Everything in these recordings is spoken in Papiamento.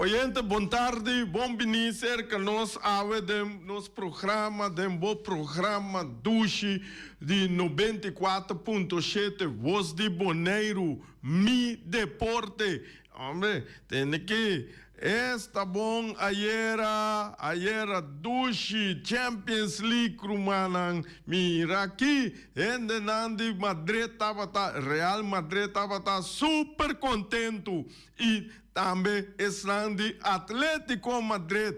Oyente, bon tardi, bon bini serka nos awe den nos programa, den bo programa dushi di 94.7 Voz di Boneiru, Mi Deporte. Hombre, tende ki esta bon ayera, ayera dushi Champions League rumannan. Mira aki, hendenan di Madrid tabata, Real Madrid tabata super kontentu i tambe esnan di Atletico Madrid.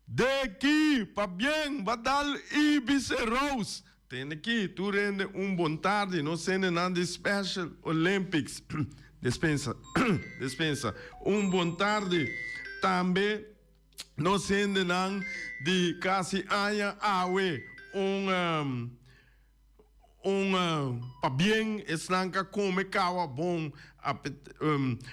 De ki pabien ba dal Ibis e Rose. Tende ki tur hende un bon tardi, nos hendenan di Special Olympics. Despensa, despensa. Un bon tardi tambe nos hendenan di kasi aña awe. Un Un pabien esnan ka kome kawa bon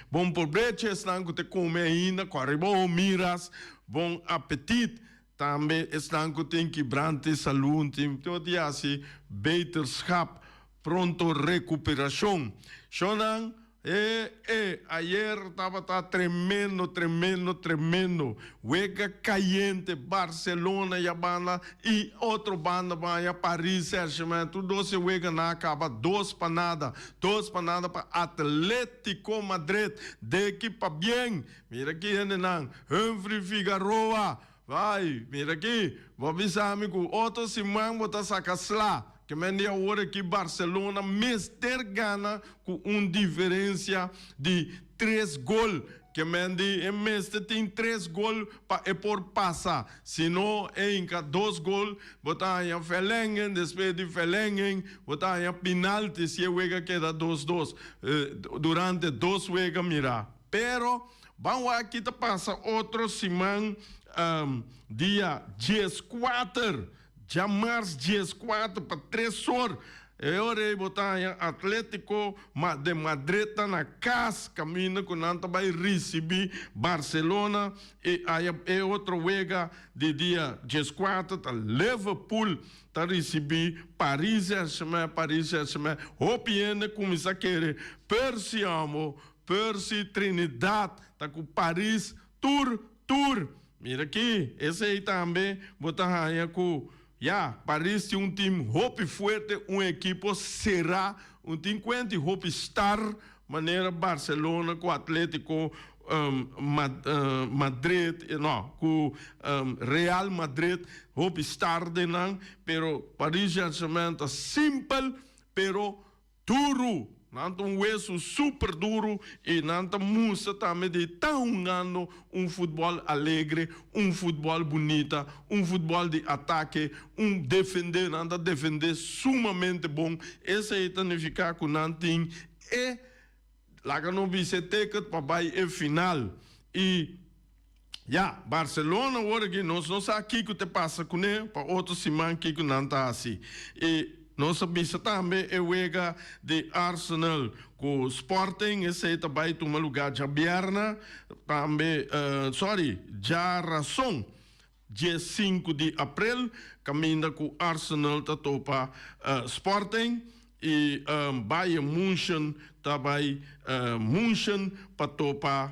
bon probecho esnan ku ta kome ainda ku ariba ho miras bon apetit tambe esnan ku tin kibrante salú tin tur di hasi beterschap pronto rekuperashon shonnan. E e ayer tabata tremendo tremendo tremendo wega cayente Barcelona ya banda y otro banda baya Paris Saint Germain tur dos e wega nan a caba dos pa nada dos pa nada pa Atletico Madrid de ki pabien mira ki hendenan Humphrey Figaroa Bai, mira aki, bo a bisa mi ku otro siman bo ta saka sla. Ke men di awor aki Barcelona mester gana ku un diferensia di tres gol. Ke men di e mester tin tres gol pa e por pasa. Si no e hinka dos gol, bo ta haña verlenging, despues di verlenging bo ta haña pinalti si e wega keda dos dos. Durante dos wega mira. Pero ban wak ki ta pasa otro siman dia 14, djamars 14 pa tres or, e ora ei bo ta haña Atletico de Madrid ta na kas kaminda ku nan ta bai risibí Barcelona i aya e otro wega di dia 14 ta Liverpool ta risibí Paris Saint-Germain, Paris Saint-Germain hopi hende kuminsá kere Percy amo Percy Trinidad ta ku Paris tur tur. Mira aki, esei tambe bo ta haña ku ya, Paris tin un tim hopi fuerte, un ekipo será, un tin kuenti hopi star manera Barcelona ku Atletico Madrid, no, ku Real Madrid, hopi star den nan, pero Paris Saint-Germain ta simpel pero Duru! Nan ta un wesu super duru i nan ta mustra tambe di ta hungando un futbòl alegre, un futbòl bunita, un futbòl di atake, un defendé, nan ta defendé sumamente bon. Esei ta nifiká ku nan tin e, laga nos bisa e ticket pa bai e final. I ya, Barcelona awor aki nos no sa kiko ta pasa kuné pa otro siman kiko nan ta hasi. I nos a bisa tambe e wega di Arsenal ku Sporting esei ta bai tuma lugá djabièrnè tambe, sorry, djarason 15 di aprel kaminda ku Arsenal ta topa Sporting i Bayern Munchen ta bai Munchen pa topa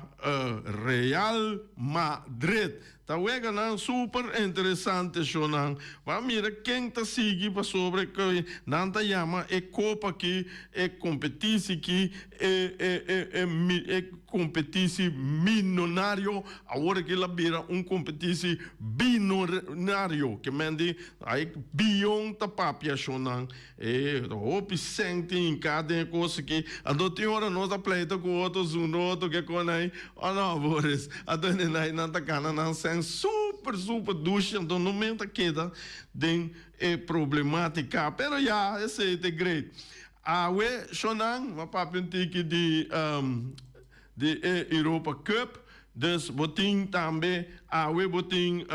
Real Madrid. Ta weganan super interesante shownan. Ban mira ken ta sigui pasobra ku nan ta yama e kopa aki, e kompetisi aki, e e e e kompetisi minonario. Awor aki la bira un kompetisi binonario. Ke men di ai biyon ta papia shownan. E hopi sèn tin hinká den e kos aki. Anto tin ora nos ta pleita ku otro zunda otro ke kon ei. Oh no, Boris. Anto e nan ta gana nan sèn super super dushi anto no men ta keda den e problematica. Pero ya, esei ta great. Awe shownan, mi a papia un tiki di di e Europa Cup. Dus bo tin tambe awe bo tin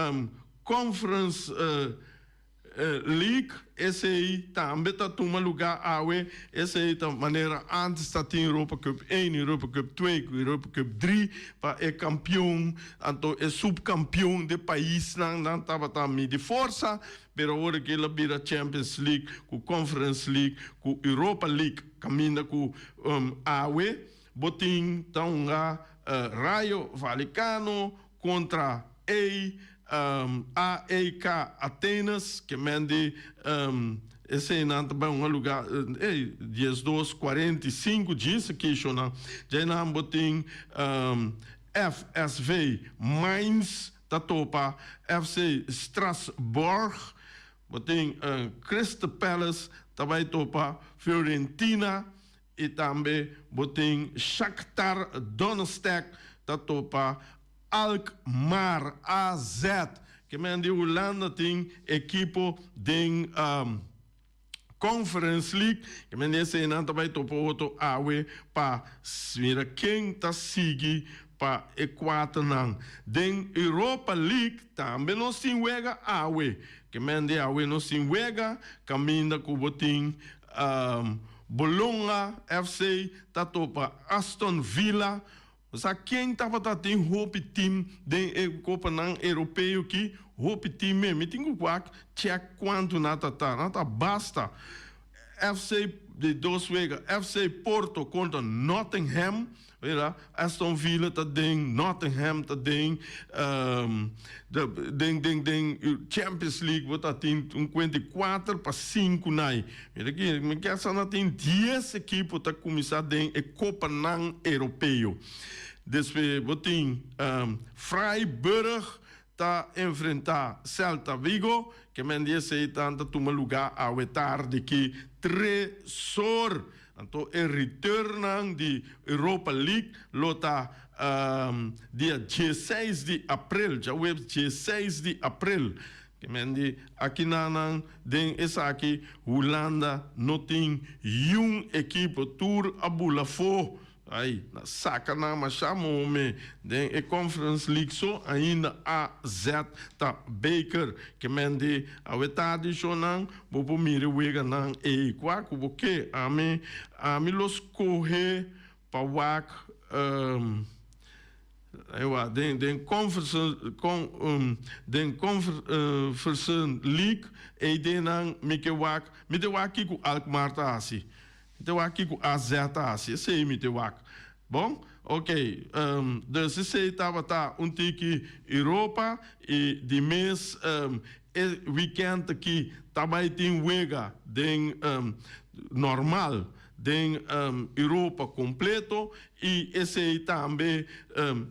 Conference. League, esey tambe ta tuma lugar awe, esey ta manera antes ta tin Europa Cup 1, Europa Cup 2 cu Europa Cup 3 pa e campeon, anto e subcampeon de paisnan nan tabata midi forsa, pero awor aki el a bira Champions League cu Conference League cu Europa League caminda cu awe. Bo tin ta hunga Rayo Vallecano kontra AEK Atenas, ke men di eseinan ta bai hunga luga 12 45 djis kishonan. Djainan bo tin FSV Mainz ta topa FC Strasbourg. Bo tin Crystal Palace ta bai topa Fiorentina. I tambe bo tin Shakhtar Donetsk ta topa Alkmaar AZ. Ke men di Hulanda tin ekipo den Conference League. Ke men di eseinan ta bai topa otro awe pa mira ken ta sigui pa e kuaternan. Den Europa League tambe nos tin wega awe. Ke men di awe nos tin wega kaminda ku bo tin Bologna FC ta topa Aston Villa. Bo sa ken tabata tin hopi team den e kopanan europeo ki? Hopi team me. Mi tin ku wak check kuantu nan ta ta. Nan ta basta. FC di dos wega FC Porto kontra Nottingham. Mira, Aston Villa ta den, Nottingham ta den, den, den, den Champions League bo ta tin un kuenta di kuater pa sinku nai. Mira aki, mi kier sa nan tin dies ekipo ta kuminsá den e kopanan europeo. Despues bo tin Freiburg ta enfrentá Celta Vigo, ke men di esei tan ta tuma lugá awe tardi ki tresor. Anto e returnnan di Europa League lo ta dia dieseis di aprel, djaweps dieseis di aprel. Ke men di akinanan den esaki Hulanda no tin yun ekipo, tur a bula afó. Ay, na saca nan masha mome den e Conference League so ainda AZ ta beker. Ke men di awe tardi shonan bo por mira e weganan ey. Cua cu bo ke? Ami, ami lo scoge pa wak ewa den den Conference con den Conference League ey den nan mi ke wak, mi te wak kico Alkmaar ta haci. Mi ta wak kiko AZ ta hasi, esei mi ta wak. Bon, ok, dus esei tabata un tiki Europa i di mes e weekend aki ta bai tin wega den normal den Europa completo i esei tambe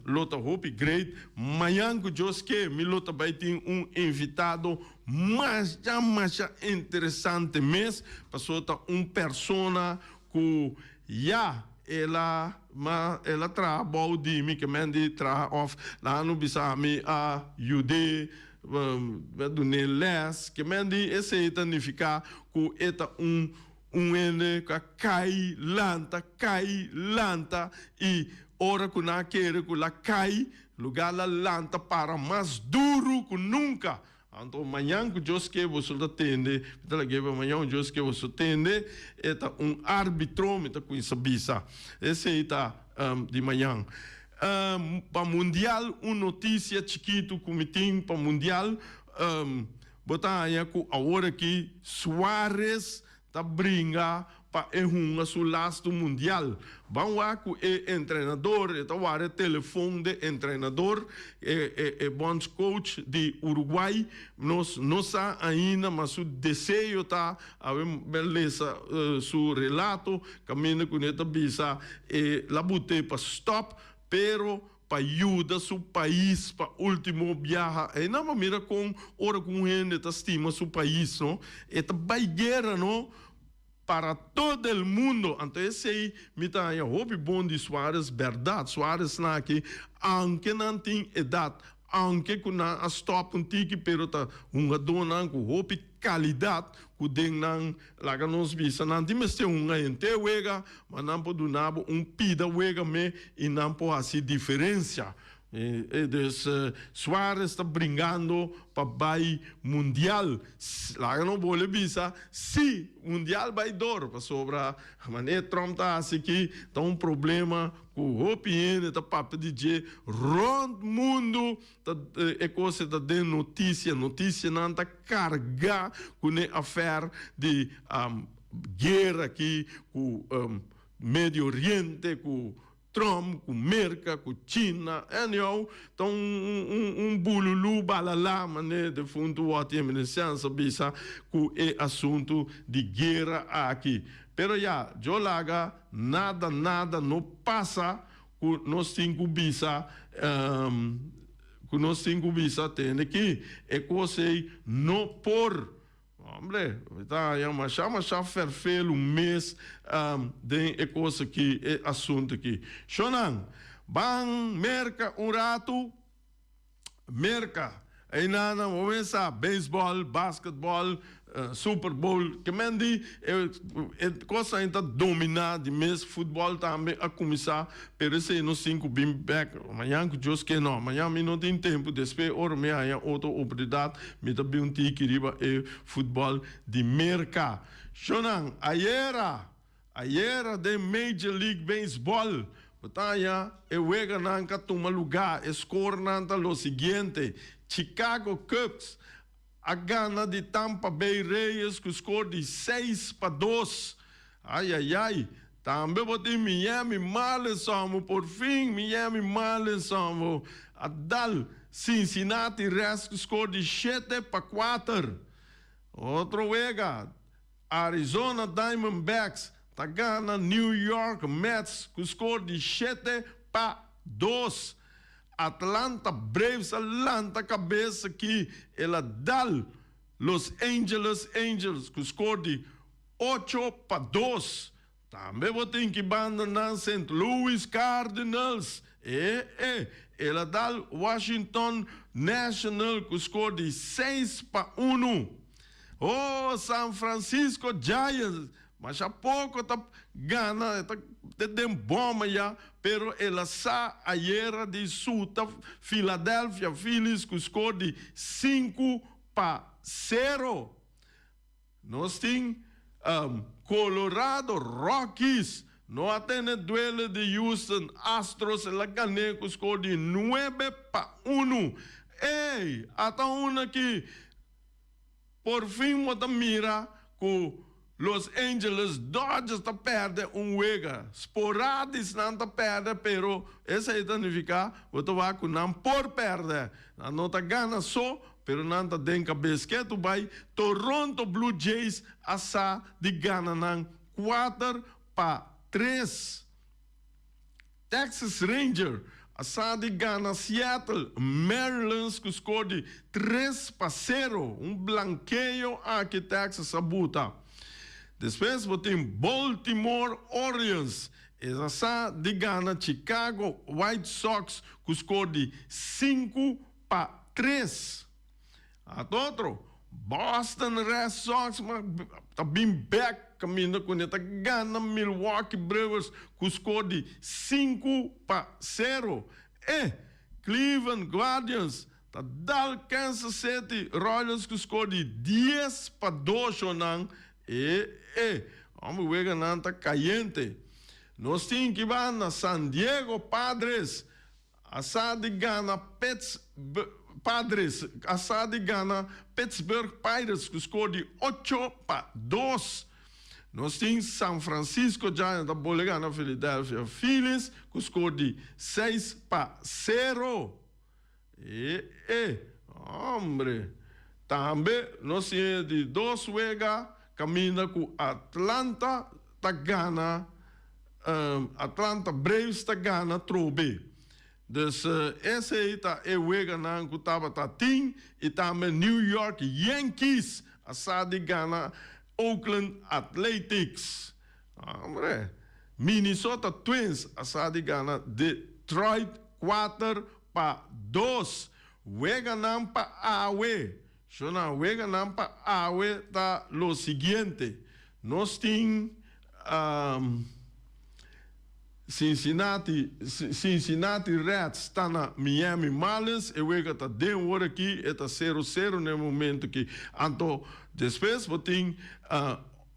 lo ta hopi great. Mañan ku Dios ke mi lo ta bai tin un invitado Masha masha interesante mes, pasobra ta un persona ku ya el a ma el a traha bou di mi, ke men di traha òf nan a bisa mi a yud'é, a dun'é lès, ke men di esei ta nifiká ku e ta un un hende ku a kai lanta, kai lanta i ora ku nan a kere ku el a kai, Lugar la lanta para mas duru ku nunka. Anto mañan ku Dios ke boso ta tende, mi ta lag'é pa mañan ku Dios ke boso tende, e ta un árbitro, mi ta kuminsá bisa. Esei ta di mañan. Pa mundial, un notisia chikitu ku mi tin pa mundial, bo ta haña ku awor aki Suarez ta bringa pa e hunga su lastu mundial. Ban wak ku e entrenador, e ta wara e telefon de entrenador, e e e bondscoach di Uruguay. Nos no sa ainda, ma su deseo ta, awe mi a lesa su relato, kaminda ku ne ta bisa e la but'é pa stop, pero pa yuda su pais pa ultimo biaha. Einan bo mira kon ora ku un hende ta stima su pais, no? E ta bai guera, no? Para todo el mundo. Anto esei mi ta haña hopi bon di Suarez, bèrdat. Suarez nan aki, aunke nan tin edat, aunke ku nan a stòp un tiki, pero ta hungadónan ku hopi kalidat ku den nan laga nos bisa nan tin mester hunga henter wega, ma nan por duna bo un pida wega me i nan por hasi diferensia. Dus Suarez ta bringando pa bai mundial. Laga nos bolbe bisa si mundial bai dor pasobra manera Trump ta hasi aki ta un problema ku hopi hende ta papia di dje rond mundu. Ta e kos e ta den notisia, notisianan ta kargá ku ne afèr di guera aki ku Medio Oriente, ku. Trump, ku Merka, ku China, anyhow, ta un un un bululu balala manera defuntu Wòti Emerenciano sa bisa ku e asuntu di guera aki. Pero ya, djo laga nada nada no pasa ku nos tin ku bisa ku nos tin ku bisa tende ki e kos ei no por. Hombre, mi ta haña masha masha ferfelu mes den e kos aki, e asuntu aki. Shonnan, ban Merka un ratu. Merka, einan nan bo mesa beisbòl, basketbòl, Super Bowl, ke men di e kosnan ei ta dominá di mes, futbòl tambe a kuminsá, pero esei nos tin ku bin bèk mañan ku Dios ke no, mañan mi no tin tempu, despues ora mi haña otro oportunidat mi ta bin un tiki riba e futbòl di Merka. Shonnan, ayera, ayera den Major League Baseball bo ta haña e weganan ka tuma lugá, e skornan ta lo siguiente, Chicago Cubs a gana di Tampa Bay Rays ku skor di 6-2. Ai ai ai, tambe bo tin Miami Marlins amo, por fin Miami Marlins amo a dal Cincinnati Reds ku skor di 7-4. Otro wega, Arizona Diamondbacks ta gana New York Mets ku skor di 7-2. Atlanta Braves a lanta kabes aki el a dal Los Angeles Angels ku skor di 8-2. Tambe bo tin ki banda nan Saint Louis Cardinals e e el a dal Washington National ku skor di 6-1. Oh San Francisco Giants masha poko ta gana, e ta den bòm aya, pero el a sa ayera di suta Philadelphia Phillies ku skor di 5-0. Nos tin Colorado Rockies no a tene duele di Houston Astros, el a gan'é ku skor di 9-1. Ey, ata un aki. Por fin bo ta mira ku Los Angeles Dodgers ta pèrdè un wega. Sporadis nan ta pèrdè pero esei ta nifiká bo ta wak ku nan por pèrdè. Nan no ta gana so pero nan ta den kabes ketu bai. Toronto Blue Jays a sa di gana nan 4-3. Texas Ranger a sa di gana Seattle Mariners ku skor di 3-0. Un blankeo aki Texas a buta. Despues bo tin Baltimore Orioles es a sa di gana Chicago White Sox ku skor di 5-3. At otro, Boston Red Sox ta bin bek kaminda ku ne ta gana Milwaukee Brewers ku skor di 5-0. E Cleveland Guardians ta dal Kansas City Royals ku skor di 10-2 shownan. E e homber weganan ta kayente. Nos tin ki banda San Diego Padres a sa di gana Padres a sa di gana Pittsburgh Pirates ku skor di 8-2. Nos tin San Francisco Giants ta bole gana Philadelphia Phillies ku skor di 6-0. E e, hombre. Tambe nos tin e di dos wega kaminda ku Atlanta ta gana Atlanta Braves ta gana trobe. Dus esei ta e weganan ku tabata tin i tambe New York Yankees a sa di gana Oakland Athletics. Hombre, Minnesota Twins a sa di gana Detroit 4-2. Weganan pa awe. Shona, weganan pa awe ta lo siguiente. Nos tin Cincinnati, Cincinnati Reds ta na Miami Marlins. E wega ta den wor aki, e ta 0-0 na e momento aki. Anto despues bo tin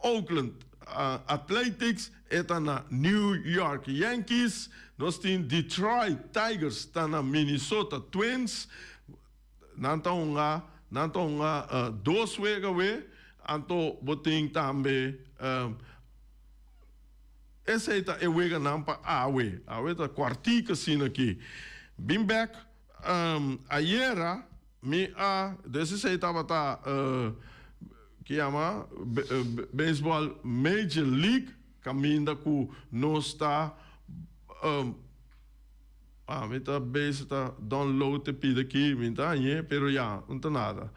Oakland Athletics e ta na New York Yankees. Nos tin Detroit Tigers ta na Minnesota Twins. Nan ta hunga, nan ta hunga dos wega we. Anto bo tin tambe. Esei ta e weganan pa awe. Awe ta kwartiku asina aki. Bin bek ayera mi a dus esei tabata ki yama baseball Major League kaminda ku nos ta mi ta bezig ta download e pida aki mi ta hañ'é pero ya no ta nada.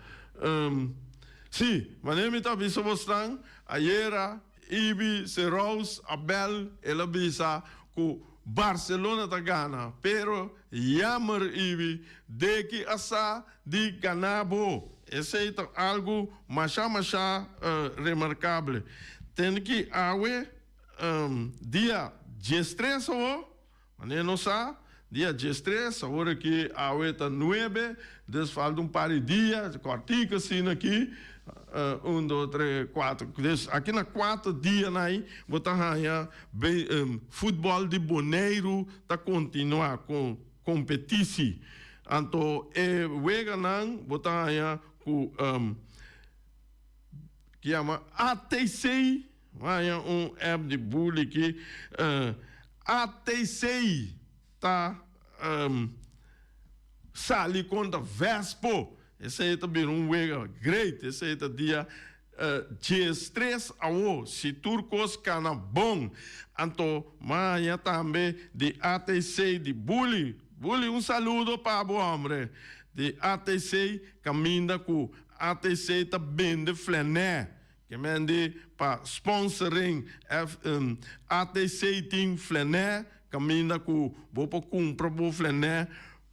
Si manera mi ta bisa bosnan ayera. Ibi Serous a bel, el a bisa ku Barcelona ta gana, pero jammer Ibi, deki a sa di gana bo. Esei ta algu masha masha remarkable. Tende ki awe dia diestres awo, Manera nos sa, dia diestres, awor aki awe ta nuebe, dus falta un par di dia, kòrtiku asina aki, un, dos, tres, kuater, dus aki na kuater dianan ei bo ta haña futbòl di Boneiru ta kontinuá ku kompetisi. Anto e weganan bo ta haña ku ki yama ATC. Haña un app di buli ki ATC ta sali kontra Vespo. Esei ta bira un wega great. Esei ta dia diestres awo si tur kos kana bon. Anto m'a haña tambe di ATC di buli. Buli un saludo pa bo hombre. Di ATC kaminda ku ATC ta bende flenè. Ke men di pa sponsoring ATC tin flenè kaminda ku bo por kumpra bo flenè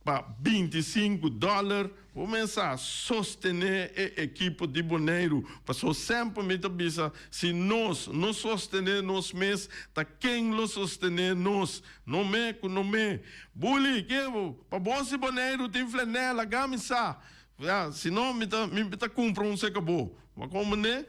pa 25 dòler. Bo mester a sostené e ekipo di Boneiru pasobra semper mi ta bisa si nos no sostené nos mes ta ken lo sostené nos? No me ku no me. Buli, ke bo? Pa bo si Boneiru tin flenè laga mi sa. Ya, si no mi ta mi ta kumpra un seka bo. Bo komprendé?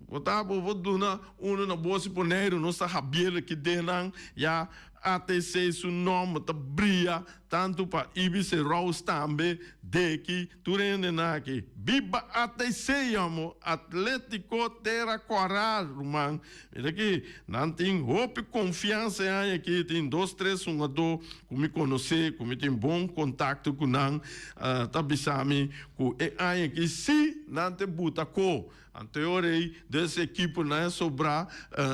Bo ta bo por duna unu na bo si Boneiru nos ta habiel aki den nan. Ya ATC su nòmber ta bria tantu pa Ibis e Rous tambe, Deki, tur hendenan aki. Biba ATC yamo, Atlétiko Tera Kòrá, ruman. Mira aki, nan tin hopi konfiansa e aña aki, tin dos tres hungadó ku mi konosé, ku mi tin bon kontakto ku nan, ta bisa mi ku e aña aki sí nan te buta ko. Anto e ora ei des ekiponan e sobrá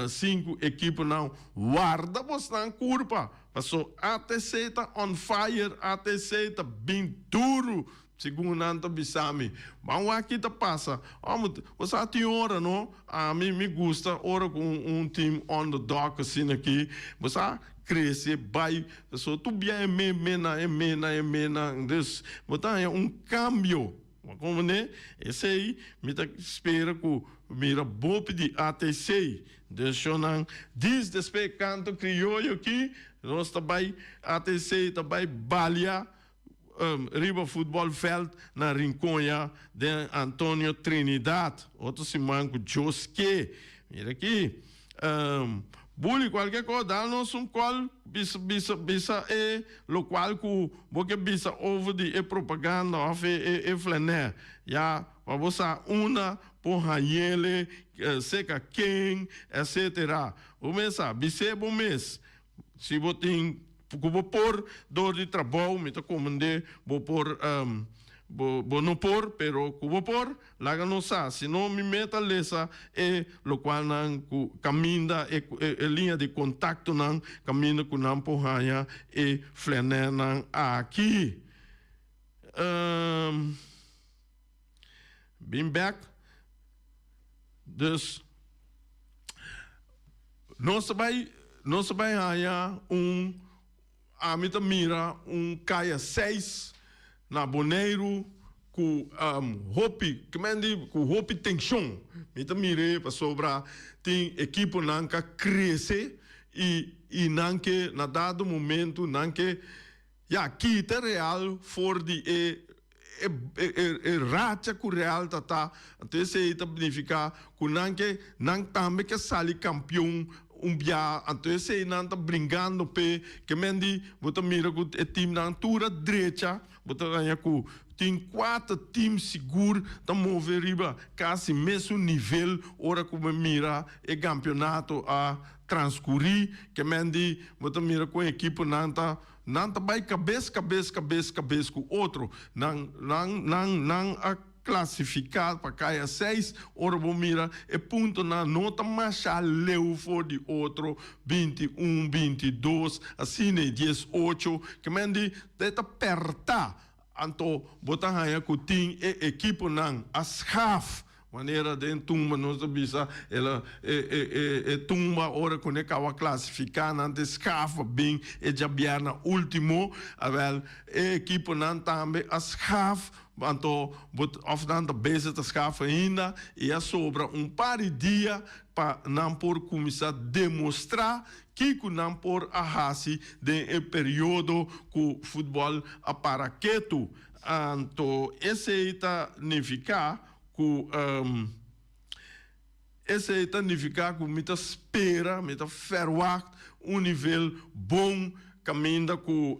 sinku ekiponan warda bosnan kurpa, paso ATC ta on fire, ATC ta bin duru. Segun nan ta bisa mi. Ban wak ki ta pasa. Ome, bo sa tin ora no, ami mi gusta ora ku un team underdog asina aki, bo sa krese bai, pasobra tur bia e me mena, e mena, e mena, dus bo ta haña un kambio. Bo a komprende? Esei mi ta spera ku mira bopi di ATC. Dus shownan dis despues e kanto krioyo aki, nos ta bai ATC ta bai balia. Riba futbolveld na Rinconya den Antonio Trinidad. Otro siman ku Dios ke. Mira aki. Bully cualkier cosa dal nos un call bisa bisa bisa e locual ku bo ke bisa over di e propaganda of e e e flanè. Ya pa bo sa unda por hañele, seka ken, etcetera. Bo mes sa bis'é bo mes. Si bo tin ku bo por dor di trabou mi ta komend'é bo por bo bo no por pero ku bo por laga nos sa si no mi meta lesa e lokualnan ku kaminda e e liña di kontaktonan kaminda ku nan por haña e flènènan aki. Bin bèk dus. Nos ta bai, nos ta bai haña un, ami ta mira un kaya seis na Boneiru ku hopi, ke men di ku hopi tenshon. Mi ta mir'é pasobra tin ekiponan ka krese i i nan ke na dado momento nan ke ya kita Real for di e E racha ku Real ta ta, anto esei ta nifiká ku nan ke nan tambe ke sali kampion. Un bia anto esei nan ta bringando p'e ke men di bo ta mira ku e teamnan tur a drecha, bo ta haña ku tin kuater team sigur ta move riba kasi mesun nivel ora ku bo mira e kampionato a transkurí. Ke men di bo ta mira ku e ekiponan ta nan ta bai kabes kabes kabes kabes ku otro. Nan nan nan nan a. Klasifiká pa kaya seis, ora bo mira e puntonan no ta masha leu for di otro, 21, 22, asina i 18, ke men di e ta pèrtá, anto bo ta haña ku tin e ekiponan a schaf, manera den tumba nos ta bisa el a e e e e tumba ora ku ne kaba klasifiká nan ta schaf pa bin e djabièrnè último, awèl e ekiponan tambe a schaf. Anto bo of nan ta bezig ta skaf ainda i a sobra un par di dia pa nan por kuminsá demostrá kiko nan por a hasi den e periodo ku futbòl a para ketu. Anto esei ta nifiká ku esei ta nifiká ku mi ta spera, mi ta fèrwagt un nivel bon kaminda ku.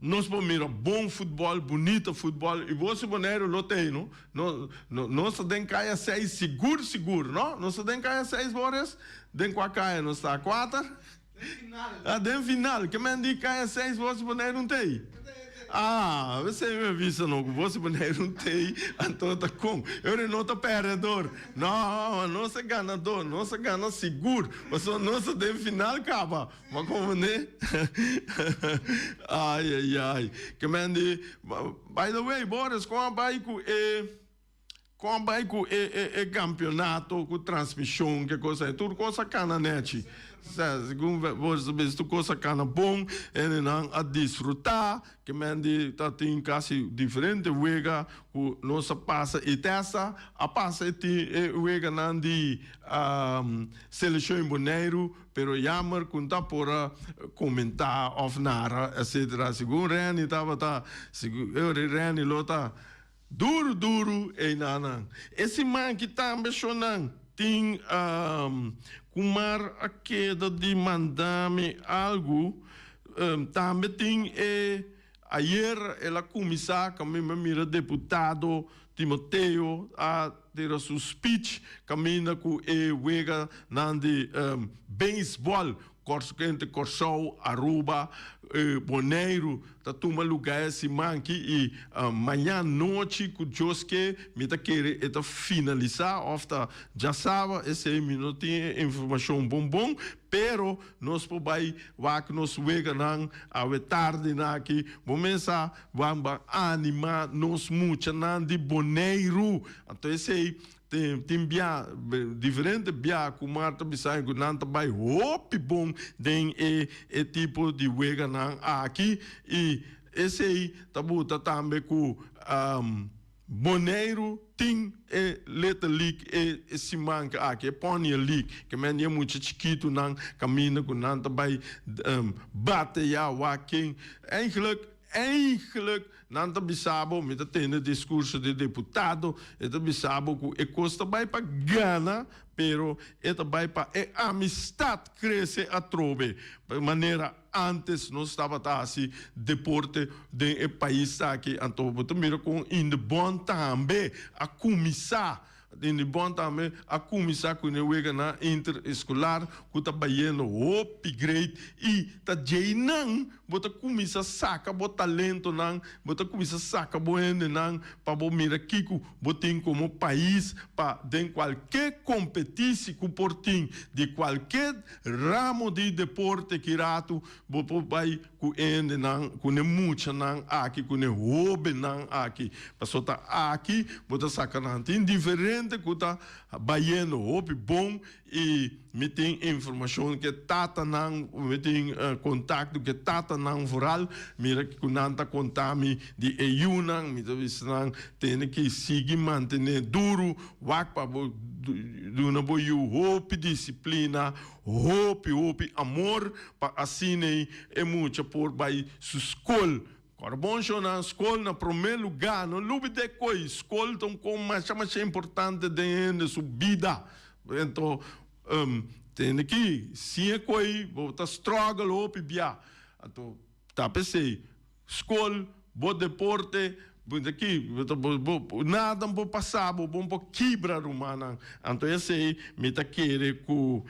Nos por mira bon futbòl, bunita futbòl i bo si Boneiru lo tei no. No, no, nos ta den kaya seis sigur sigur, no? Nos ta den kaya seis, Boris? Den kua kaya nos ta? Kuater? Den final. Ah, den final. Ke men di kaya seis bo si Boneiru no tei? Ah, esei mi a bisa no, ku bo si Boneiru no tei, anto ta kon. E ora no ta pèrdedor. No, nos ta ganador, nos a gana sigur, pasobra nos ta den final kaba. Ma como ne? Ai ai ai. Ke men di, by the way, Boris, kon a bai ku e kon a bai ku e e e kampionato, ku transmishon, ke kos ei? Tur kos a kana nechi. Segun Boris a bisa, tur kos a kana bon, hendenan a disfrutá. Ke men di ta tin kasi diferente wega ku nos a pasa i testa a pasa e tin e weganan di seleshon Boneiru pero jammer ku no ta por a komentá òf nara etsetera segun Renny tabata segun Renny lo ta duru duru einanan e siman ki tambe shonnan tin Kumar a keda di manda mi algu. Tambe tin e ayer el a cuminsa caminda mi mira deputado Timoteo a tira su speech caminda cu e wega nan di baseball entre Corsou, Aruba, Boneiru ta tuma luga e siman aki y maña nochi cu Dios ke mi ta kere e ta finalisa of ta djasaba esey mi no tin e informacion bon bon pero Nos por bai wak nos weganan awe tardinan aki. Bo mesa ban ban anima nos muchanan di Boneiru. Anto esei tin bia, diferente bia ku Marta bisa ku nan ta bai hopi bon den e e tipo di weganan aki. I esei ta buta tambe ku. Boneiru tin e Little League e siman aki, e Pony League, ke men di e mucha chikitunan kaminda ku nan ta bai bate ya wak ken. Eigenlijk, eigenlijk nan ta bisa bo, mi ta tende diskurso di deputado, e ta bisa bo ku e kos ta bai pa gana, pero e ta bai pa e amistat krese atrobe, manera. Antes nos tabata haci deporte den e pais aki, anto bo ta mira con Indebon tambe a cuminsa, Indebon tambe a cuminsa cu e weganan interescolar cu ta bayendo hopi great y ta djeinan bo ta cuminsa saca bo talentonan, bo ta cuminsa saca bo hendenan pa bo mira kico bo tin como pais pa den cualke competici cu por tin di cualke Ramo di deporte ki ratu bo por bai ku e hendenan, ku ne muchanan aki, ku ne hóbennan aki. Pasobra ta aki bo ta saka nan. Tin diferente ku ta bayendo hopi bon i mi tin informashon ku e tatanan, mi tin kontakto ku e tatanan vooral, mira ku nan ta konta mi di e yunan, mi ta bisa nan tene ki sigui mantené duru. Wak pa bo duna bo yu hopi disiplina, hopi hopi amor pa asina e mucha por bai su skol. Kòrda bon shownan, skol na promé lugá. No lubid'é koe skol ta un kon masha masha importante den hende su bida. Ento. Tende ki, sin e koi bo ta struggle hopi bia. Anto ta p'esei skol, bo deporte, bo ta ki, bo bo nada no por pasa bo, bo no por kibra rumannan. Anto esei mi ta kere ku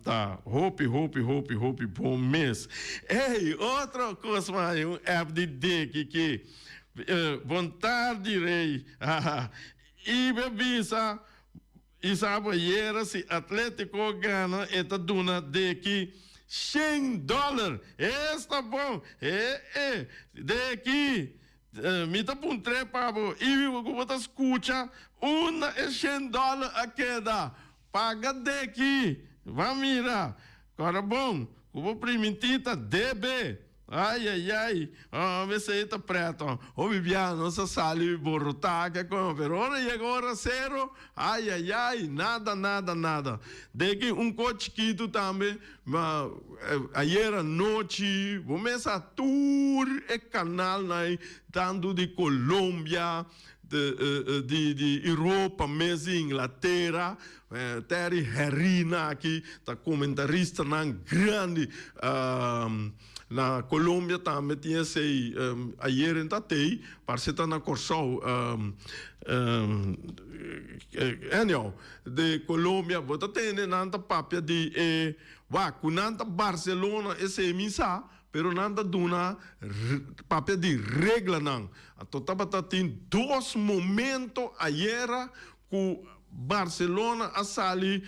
ta hopi hopi hopi hopi bon mes. Ey, otro kos mas, un app di Deki ki, Bon tardi Rey, I be bisa. I sa bo ayera si Atletico gana e ta duna Deki shen dollar. Esta bon! He e! Deki, mi ta puntr'é pa bo, i ku bo ta skucha unda e shen dollar a keda? Paga Deki! Ban mira! Kòrda bon, ku bo primintí ta debe! Ai ai ai, esei ta preto. Hopi bia nos a sali borotá ke kon, pero ora yega ora sero, ai ai ai, nada nada nada. Deki un ko chikitu tambe, ma ayer anochi bo mes a tur e kanalnan tantu di Colombia, di Europa mes, di Inglatera, Terry Henry na aki ta comentaristanan grandi na Colombia tambe tin esey ayer en ta tey parce ta na Corsou anyhow de Colombia bo ta tende nan ta papia di e wak cu nan ta Barcelona esey mi sa pero nan ta duna papia di reglanan anto tabata tin dos momento ayera Ku Barcelona a sali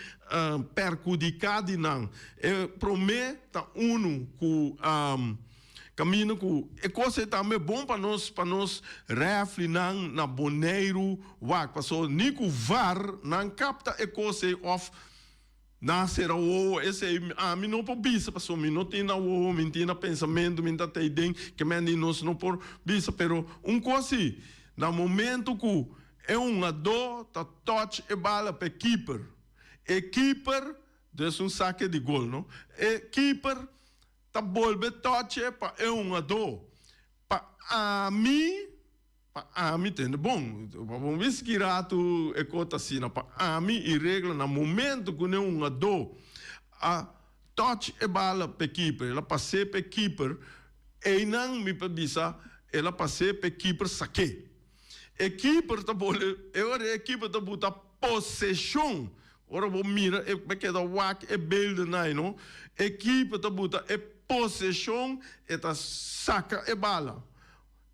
perhudiká di nan. E promé ta unu ku kaminda ku e kos ei tambe bon pa nos pa nos rèfrinan na Boneiru wak pasobra ni ku var nan kapta e kos ei òf nan a sera wowo esei ami no por bisa pasobra mi no tin na wowo mi tin na pensamentu mi ta tei den ke men di nos no por bisa pero un kos si na momento ku E hungadó ta touch e bala pa e keeper. E keeper, dus un sake di gol no, e keeper ta bolbe touch e pa e hungadó. Pa ami, pa ami, tende bon, pa bo wis ki ratu e kos ta asina, pa ami e regla na momento ku e hungadó a touch e bala pa e keeper, el a pas'é pa e keeper, einan mi por bisa el a pas'é pa e keeper sak'é. E keeper ta bole, e ora e keeper ta buta poseshon. Ora bo mira e bo keda wak e beelden ai no. E keeper ta buta e poseshon, e ta saka e bala.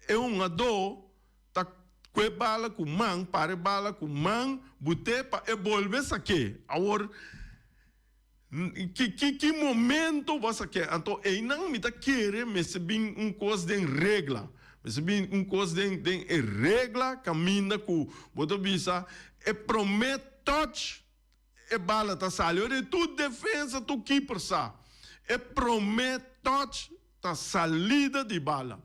E hungadó ta kue bala ku man, para e bala ku man, but'é pa e bolbe sak'é. Awor ki ki ki momento bo a sak'é? Anto einan mi ta kere mester bin un kos den regla. Mester bin un kos den den e regla kaminda ku bo ta bisa e promé touch e bala ta sali. Ora tur defensa tur keeper sa e promé touch ta salida di bala.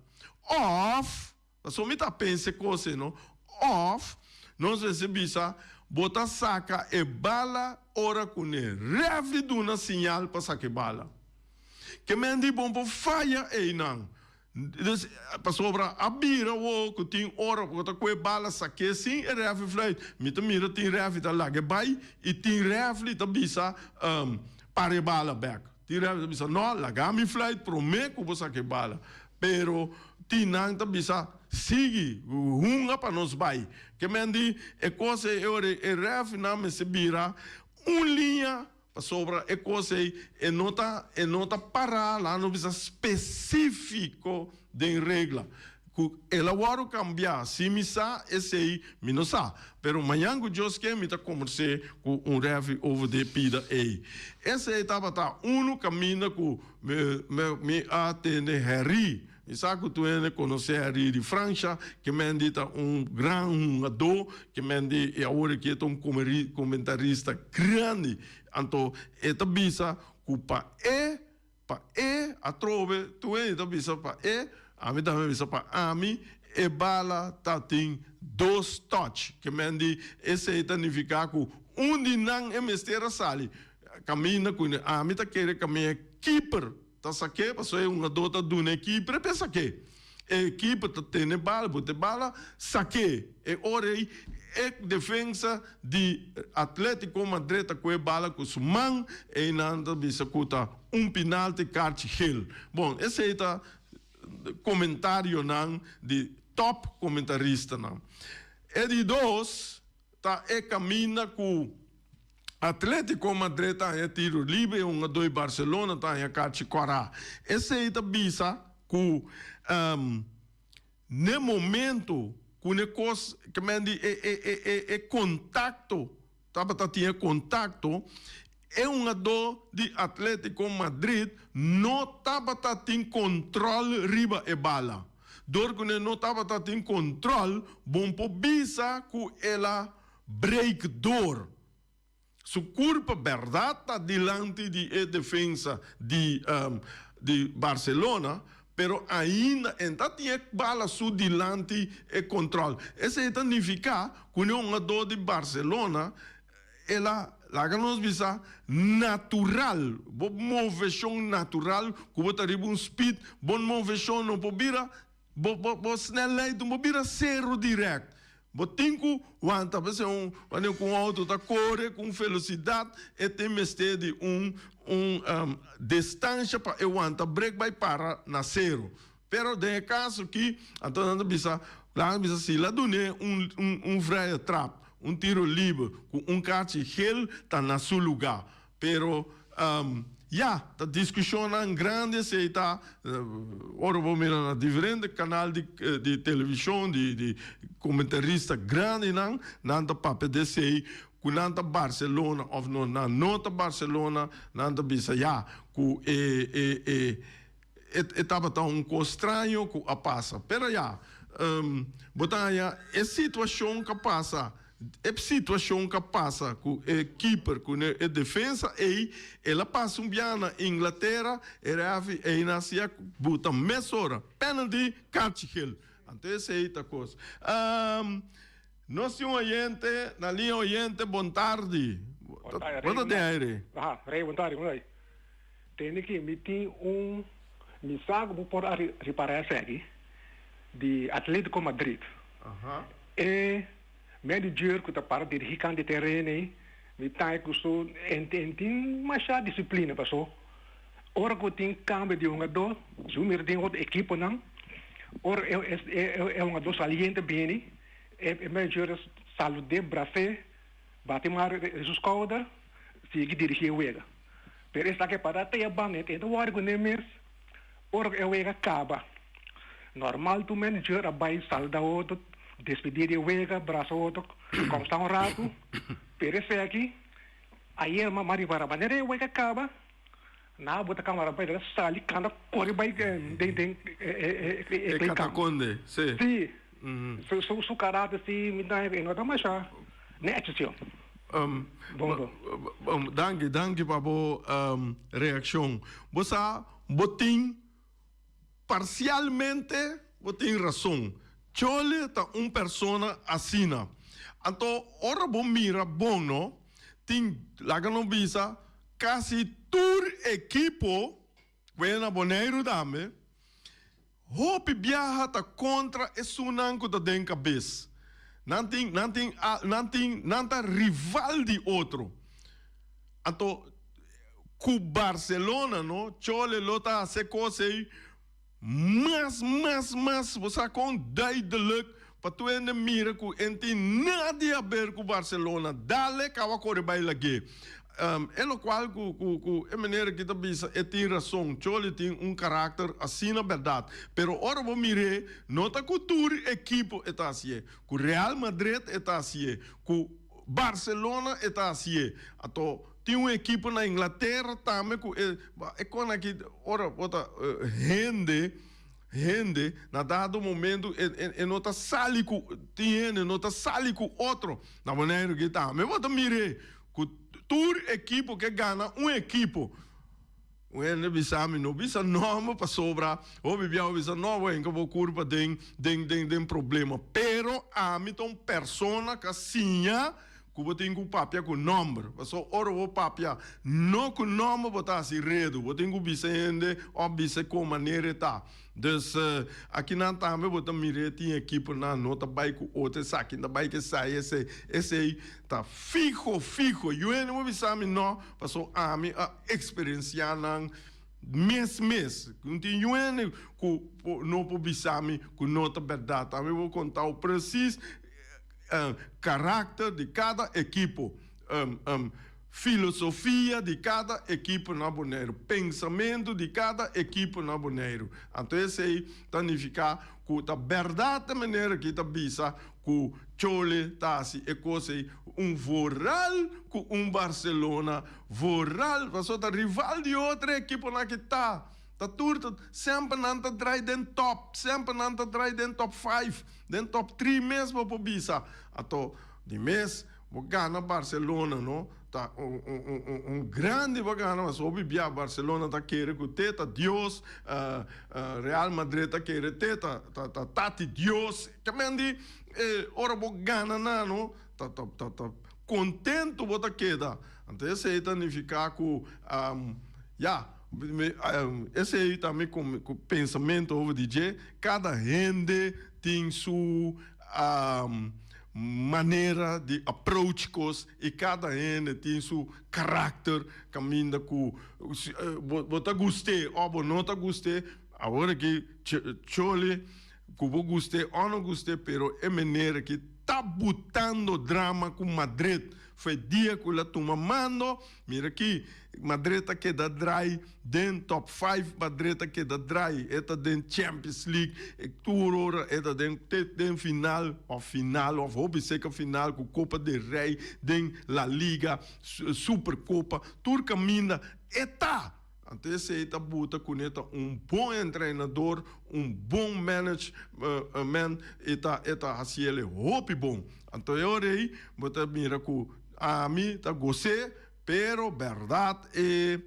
Òf Pasobra mi ta pensa e kos ei, no? Òf, nos mester bisa, bo ta saka e bala ora ku ne rèfri duna siñal pa saka e bala. Ke men di bon por faya einan. Dus, pasobra a bira awor ku tin ora ku bo ta kohe bala sak'é sin e rèfri fluit. Mi ta mira tin rèfri ta laga e bai i tin rèfri ta bisa para e bala bèk. Tin rèfri ta bisa, no, laga mi fluit promé ku bo saka e bala. Pero tin nan ta bisa, Sigui, hunga pa nos bai. Ke men di e kos ei e ora e rèfrinan mester bira un liña pasobra e kos ei e no ta e no ta pará laga nos bisa spesífiko den regla. Ku el a wòrdu kambiá. Si mi sa esei mi no sa. Pero mañan ku Dios ke mi ta kombers'é ku un rèfri over di e pida ei. Esei tabata unu kaminda ku Mi a tende Harry. Mi sa ku tur hende konosé Harry di Fransha, ke men di ta un gran hungadó, ke men di e awor aki e ta un komentarista grandi. Anto e ta bisa ku pa e, pa e atrobe, tur hende ta bisa pa e, ami tambe a bisa pa ami, e bala ta tin dos touch. Ke men di esei ta nifiká ku un di nan e mester a sali. Kaminda ku ami ta kere kaminda e keeper ta sak'é pasobra e hungadó ta duna e keeper e pe sak'é. E keeper ta tene bala, bota e bala, sak'é. E ora ei E defensa di Atletico Madrid ta koe bala ku su man, einan ta bisa ku ta un pinalti karchi gel. Bon, esei ta komentarionan di top komentaristanan. E di dos ta e kaminda ku Atletico Madrid ta haña tiro libre, e hungadó di Barcelona ta haña karchi kòrá. Esei ta bisa ku N'e momento cu n'e cos ke men di e e e e e contacto tabata tin e contacto, e hungadó di Atletico Madrid no tabata tin control riba e bala. Dor cu n'e no tabata tin control, bon por bisa cu el a break door. Su curpa berdad ta dilanti di e defensa di di Barcelona, pero ainda en ta tin e bala su dilanti e control. Esey ta nifica cu un hungador di Barcelona el a, laga nos bisa, natural, bo movecion natural cu bo ta riba un speed, bo movecion no por bira Bo bo bo snelheid no por bira sero direct. Bo tin cu wanta p'esei un wanneer cu un auto ta core cu un velocidad e tin mester di un un distancia pa e wanta brek bay para na sero. Pero den e caso aki anto nan ta bisa nan ta bisa si la dun'e un un un vrije trap un tiro liber cu un kachi geel ta na su lugar. Pero, ya, ta discusionnan grandi esey ta, ora bo mira na diferente canal di di television, di di comentarista grandinan, nan ta papia di esey, cu nan ta Barcelona of no, nan no ta Barcelona, nan ta bisa ya, cu e e e e tabata un cos straño cu a pasa. Pero ya, bo ta haña e situacion cu a pasa. E situacion cu a pasa cu e keeper cu e defensa ey, el a pasa un biaha na Inglatera, e refi ey na hacia buta mesora penalty, kaartje geel. Anto esey ta cos. Nos tin un oyente na linea oyente, bon tardi. Bo ta den aire. Aha, Rey, bon tardi, bon tardi. Tende ki mi tin un, mi sa cu bo por a ripara esaki, di Atletico Madrid. E manager ku ta para dirigí kan di tereno ei, mi ta ku su en tin masha disiplina paso ora ku tin kambio di hungadó, su mira den otro ekiponan, ora e hungadó saliente bini, e manager ta salud'é, bras'é, bati man riba su skouder, sigui dirigí e wega. Pero esaki a para te e banda, e ta wòrdu kuné mes. Ora ku e wega kaba, normal tur manager a bai saluda otro, despedí di e wega, brasa otro, kòmsa un ratu. Pero esaki, ayer m'a ripara manera e wega kaba, nan a bota kamara bai, nan a sali kanda kore bai den den e E katakonde, si. Si. Su karakter si mi ta e no ta masha nèchi. Bon, bon. Danki, danki pa bo reakshon. Bo sa, bo tin parsialmente bo tin rason. Chole ta un persona asina. Anto ora bo mira bon no, tin, laga nos bisa, kasi tur ekipo, ku na Boneiru tambe, Hopi biaha ta kontra esunnan ku ta den kabes. Nan tin, nan tin, nan tin, nan ta rival di otro. Anto, ku Barcelona, no, Chole lo ta hasi e kos ei mas, mas, mas, bo sa kon duidelijk pa tur hende mira ku e no tin nada di haber ku Barcelona. Dale kaba kore bai lag'é. E lokual ku ku ku e meneer aki ta bisa e tin rason. Choli tin un karakter asina bèrdat. Pero ora bo mir'é no ta ku tur ekipo e ta hasié. Ku Real Madrid e ta hasié. Ku Barcelona e ta hasié. Anto tin un ekipo na Inglatera tambe ku e e kon aki ora bo ta hende hende na dado momento e e e no ta sali ku tin hende no ta sali ku otro. Na Boneiru aki tambe bo ta mir'é. Ku tur ekipo ke gana un ekipo. Un hende bisa mi no bisa nòmber pasobra hopi bia bo bisa nòmber bo hinka bo kurpa den den den den problema. Pero ami ta un persona ku a siña. ku bo tin ku papia ku nòmber. Pasobra ora bo papia no ku nòmber bo ta hasi redu. Bo tin ku bisa hende òf bisa kon manera e ta. Dus akinan tambe bo ta mira e tin ekiponan no ta bai ku otro esaki ta bai ku esai esei esei ta fiho fiho. Yu hende bo bisa mi no pasobra ami a eksperensiá nan mes mes. No tin yu hende ku no por bisa mi ku no ta bèrdat. Ami bo kontau presis karakter di kada ekipo. Filosofia di kada ekipo na Boneiru, pensamentu di kada ekipo na Boneiru. Anto esei ta nifiká ku ta bèrdat e manera ki ta bisa ku Chole ta hasi e kos ei un vooral ku un Barcelona vooral pasobra ta rival di otro ekiponan ki ta ta tur ta semper nan ta drai den top semper nan ta drai den top five den top three mes bo por bisa anto di mes Bo gana Barcelona no ta un un un un grandi bo gana mas hopi bia Barcelona ta kere ku te ta Dios Real Madrid ta kere te ta ta ta tati Dios ke men di ora bo gana nan no ta ta ta ta contento bo ta keda anto esey ta nifica ku ya esey ta mi pensamento over di dje kada hende tin su manera di approach kos i kada hende tin su karakter kaminda ku bo ta gust'é òf bo no ta gust'é. Awor aki Chole ku bo gust'é òf no gust'é pero e manera ki ta butando drama ku Madrid for e dia ku el a tuma mando. Mira aki Madrid ta keda drai den top five, Madrid ta keda drai, e ta den Champions League, e tur ora e ta den te den final of final of hopi seca final cu Copa del Rey, den La Liga, Supercopa, tur caminda e ta. Anto esey ta buta cune ta un bon entrenador, un bon management, e ta e ta haciele hopi bon. Anto e ora ey bo ta mira cu ami ta gos'é. Pero berdad e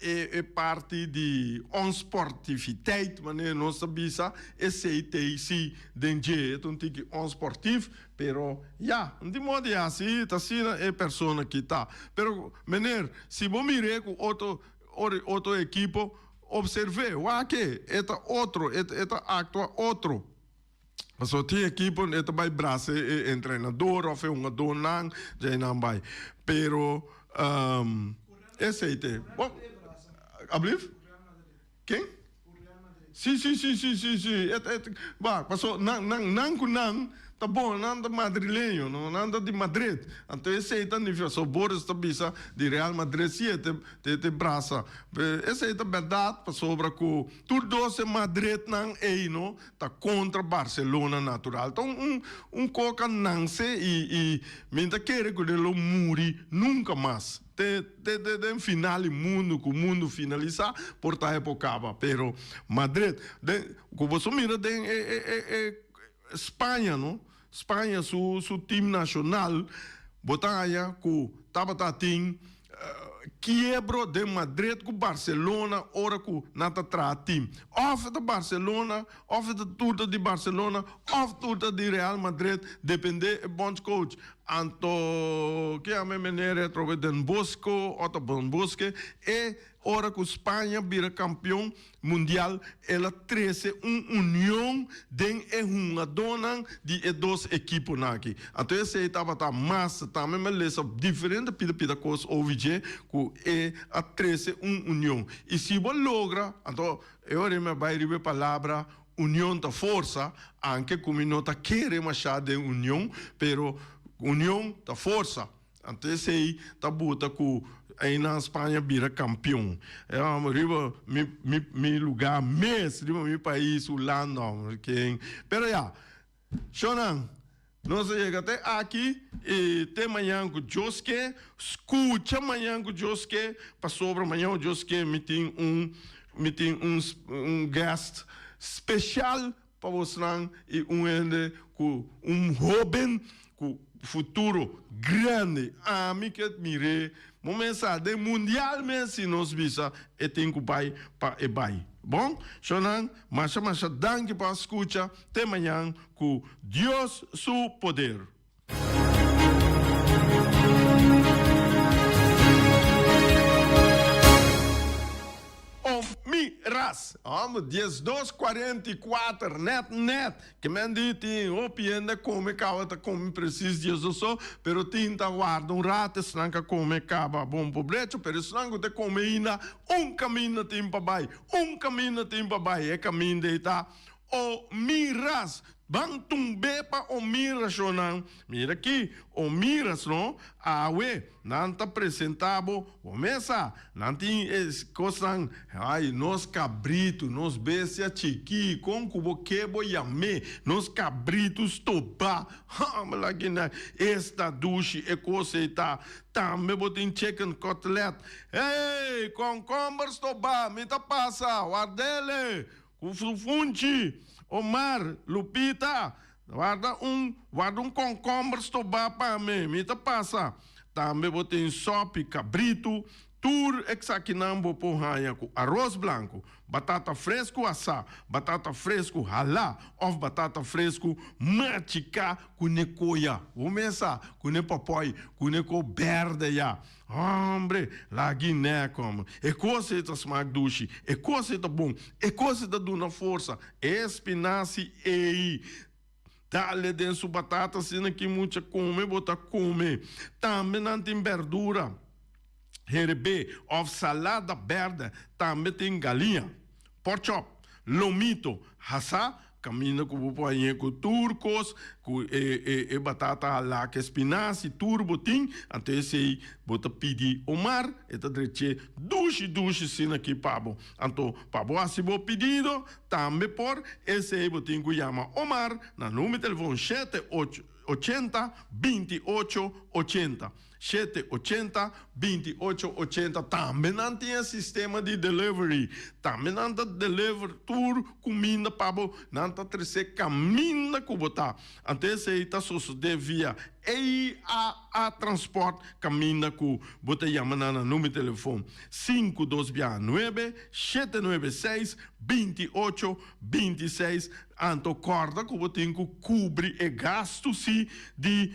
e parti di onsportiviteit, manera nos ta bisa, esey t'ey si den dje. E ta un tiki onsportief, pero ya, di modo di haci ta asina e persona ki ta. Pero meneer, si bo mir'é cu otro otro ekipo, observ'é, wak e, e ta otro, e ta actua otro. Pasobra tin ekipo e ta bai brasa e entrenador of e hungadornan djei nan bai. Pero esei te. Bon, ablief? Ken? Si, si, si, si, si, si. E ta, e ta, ba, pasobra nan, nan, nan ku nan ta bon, nan ta madrileño, no? Nan ta di Madrid. Anto esei ta nifiká, so Boris ta bisa di Real Madrid si e te, te, te brasa. Esei ta bèrdat pasobra ku tur dos e Madridnan ei, no? Ta contra Barcelona natural. Ta un un coca nanse y y mi ta kere cu den lo muri nunca mas. Te te te den final di mundo cu mundo finalisa por ta e por caba. Pero Madrid den cu boso mira den e e e e Spaña no. Spaña su su team nacional bo ta haya cu tabata tin kiebro den Madrid cu Barcelona ora cu nan ta traha team. Of ta Barcelona of ta tur ta di Barcelona of tur ta di Real Madrid depende e bondscoach. Anto ke yama e meneer atrobe Den Bosco of ta Bon Bosque e Ora ku Spaña bira kampion mundial el a trese un union den e hungadónan di e dos ekiponan aki. Anto esei tabata mas tambe mi a lesa diferente pida pida kos over dje ku e a trese un union. I si bo logra, anto e ora mi a bai riba e palabra union ta forsa, anke ku mi no ta kere mashá den union, pero union ta forsa. Anto esei ta buta ku einan Spaña bira kampion. E hòmber riba mi mi mi lugá mes, riba mi pais Hulanda hòmber ken. Pero ya, shownan, nos a yega te aki i te mañan ku Dios ke, skucha mañan ku Dios ke, pasobra mañan ku Dios ke mi tin un mi tin un un guest speshal Pa bosnan i un hende ku un hoben ku futuro grandi. Ami ke mir'é bo mes sa den mundial mes si nos bisa e tin ku bai pa e bai. Bon, shownan, masha masha danki pa skucha. Te mañan ku Dios su poder. Omiras. Homber, 12:44, net net. Ke men di tin hopi hende kome kaba ta kome presis 12 so, pero tin ta warda un rato esnan ka kome kaba bon pobrecho, pero esnan ku ta kome ainda un kaminda tin pa bai, un kaminda tin pa bai, e kaminda ei ta Omiras. Ban tumbe pa Omiras shonnan. Mira aki, Omiras no, awe nan ta presenta bo bo mesa. Nan tin e kosnan, ai, nos kabritu, nos bestia chikí, kon ku bo ke bo yam'é, nos kabritu stobá. Ha, mi la gina, esta dushi e kos ei ta. Tambe bo tin chicken cutlet. Hey, konkomber stobá, mi ta pasa, ward'ele. Ku su funchi, Omar, Lupita, warda un, warda un konkomber stobá pa mi, mi ta pasa. Tambe bo tin sòpi kabritu, tur eksakinan bo por haña ku aros blanku, batata fresku asá, batata fresku halá òf batata fresku machiká ku ne koya. Bo mes sa, ku ne pòpòi, ku ne ko bèrdè ya. Hombre, lag'i nek hombre. E kos ei ta smak dushi, e kos ei ta bon, e kos ei ta duna forsa. E spinasi ei, dale den su batata asina ki mucha kome bo ta kome. Tambe nan tin berdura herebé òf salada bèrdè, tambe tin galiña, pork chop, lomito, hasá Caminda cu bo por hañ'é cu tur cos, cu e e batata halá cu e spinazi, tur bo tin, anto esey bo ta pidi Omar, e ta drech'é dushi dushi asina aki pa bo. Anto pa bo haci bo pidido tambe por, esey bo tin cu yama Omar na numero di telefon shete ocho ochenta binti ocho ochenta. Shete ochenta, binti ocho ochenta. Tambe nan tin e sistema di delivery. Tambe nan ta deliver tur kuminda pa bo. Nan ta trese kaminda ku bo ta. Anto esei ta sosode via EAA Transport kaminda ku bo ta yama nan na numero di telefon sinku dos bia nuebe, shete nuebe seis, binti ocho, binti seis. Anto kòrda ku bo tin ku kubri e gastu si di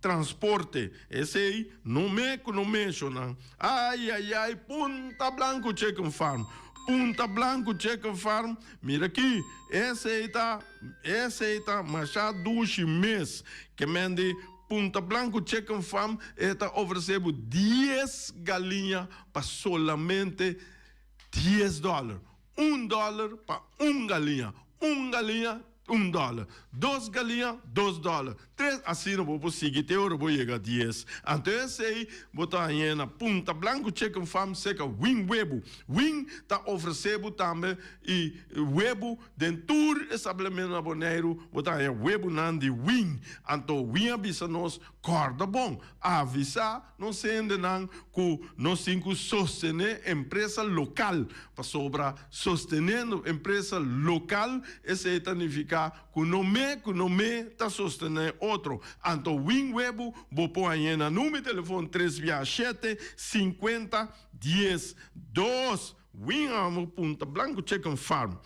Transporte, esey no me cu no menciona. Ay ay ay Punta Blanco Chicken Farm, Punta Blanco Chicken Farm, mira aki, esey ta, esey ta masha dushi mes. Ke men di Punta Blanco Chicken Farm e ta ofrece bo dies galiña pa solamente dies dollar. Un dollar pa un galiña, un galiña un dollar, dos galiña dos dollar, tres, asina bo por sigui te ora bo yega dies. Anto esey bo ta hañ'é na Punta Blanco Chicken Farm serka Win Webu. Win ta ofresé bo tambe i webu den tur establemento na Boneiru bo ta haña webunan di Win. Anto Win a bisa nos kòrda bon, avisá Nos hendenan ku nos tin ku sostené empresa lokal, pasobra sostenendo empresa lokal esei ta nifiká ku no me ku no me ta sostené otro. Anto win webu bo por hañ'é na number di telefon tres bia shete, sinkuenta, dies, dos. Win amo Punta Blanco Chicken Farm.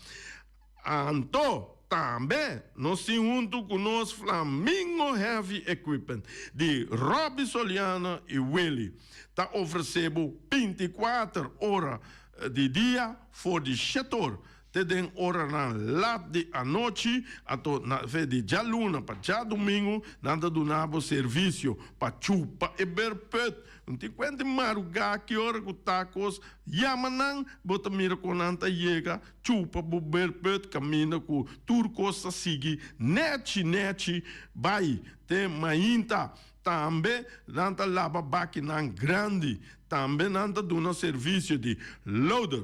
Anto, tambe nos tin huntu ku nos Flamingo Heavy Equipment di Robby Soliano i Willy ta ofresé bo binti kuater ora di dia for di shet or te den oranan lat di anochi, anto na fe di djaluna pa djadumingu nan ta duna bo servisio pa chupa e berput. Un tin kuenta di marugá ki ora ku ta kos yama nan bo ta mira kon nan ta yega. Chupa bo berput kaminda ku tur kos ta sigui nèchi nèchi bai te mainta. Tambe nan ta laba bakinan grandi. Tambe nan ta duna servisio di loader,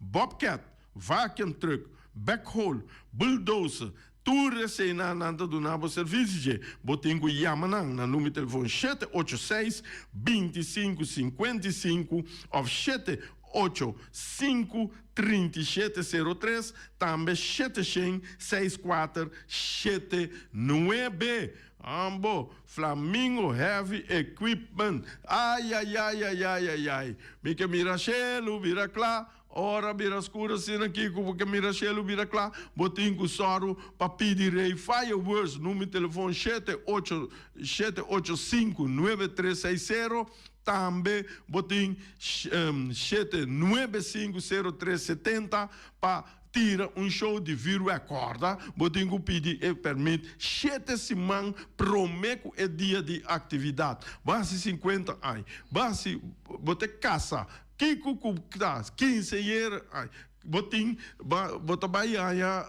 bobcat, vacuum truck, backhoe, bulldozer. Tur eseinan nan ta duna bo servisio dje. Bo tin ku yama nan na numero di telefon shete ocho seis, binti sinku, sinkuenta i sinku òf 785, 3703, tambe 700, 6479. Ambo, Flamingo Heavy Equipment. Ai, ai, ai, ai, ai, ai, ai. Mi ke mira shelu bira kla, ora bira skur asina kiko bo ke mira shelu bira kla, bo tin ku sòru pa pidi Rey Fireworks, numero di telefon shete ocho, 785, 9360. Tambe bo tin 7950370 pa tira un show di vuurwerk. Kòrda, bo tin ku pidi e pèrmit shete siman promé ku e dia di aktividat. Bo hasi 50 aña, bo hasi, bo ta kasa, kiko ku ta kinseñera, ay, bo tin, bo ta bai haña,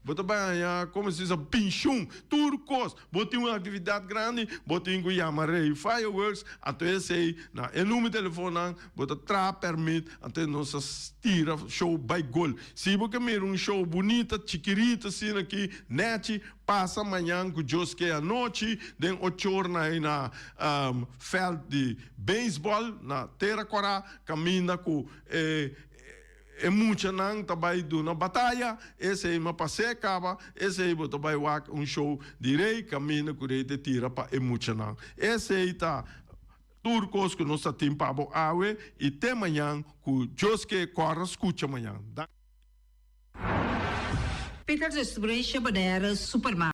bo ta bai haña, komo se bisa, penshun, tur kos. Bo tin un aktividat grandi, bo tin ku yama Rey Fireworks, anto esei na e numero di telefonnan bo ta traha pèrmit, anto nos a tira show bai gol. Si bo ke mira un show bunita, chikirito asina aki, nèchi, pasa mañan ku Dios ke anochi den ochor na ei na vèlt di beisbòl na Tera Kòrá, kaminda ku e. E muchanan ta bai duna bataya, esei ma pas'é kaba, esei bo ta bai wak un show di rei kaminda ku rei ta tira pa e muchanan. Esei ta tur kos ku nos ta tin pa bo awe i te mañan ku Dios ke kòrda skucha mañan. Danki. Peters Restauration Bonaire Supermarkt.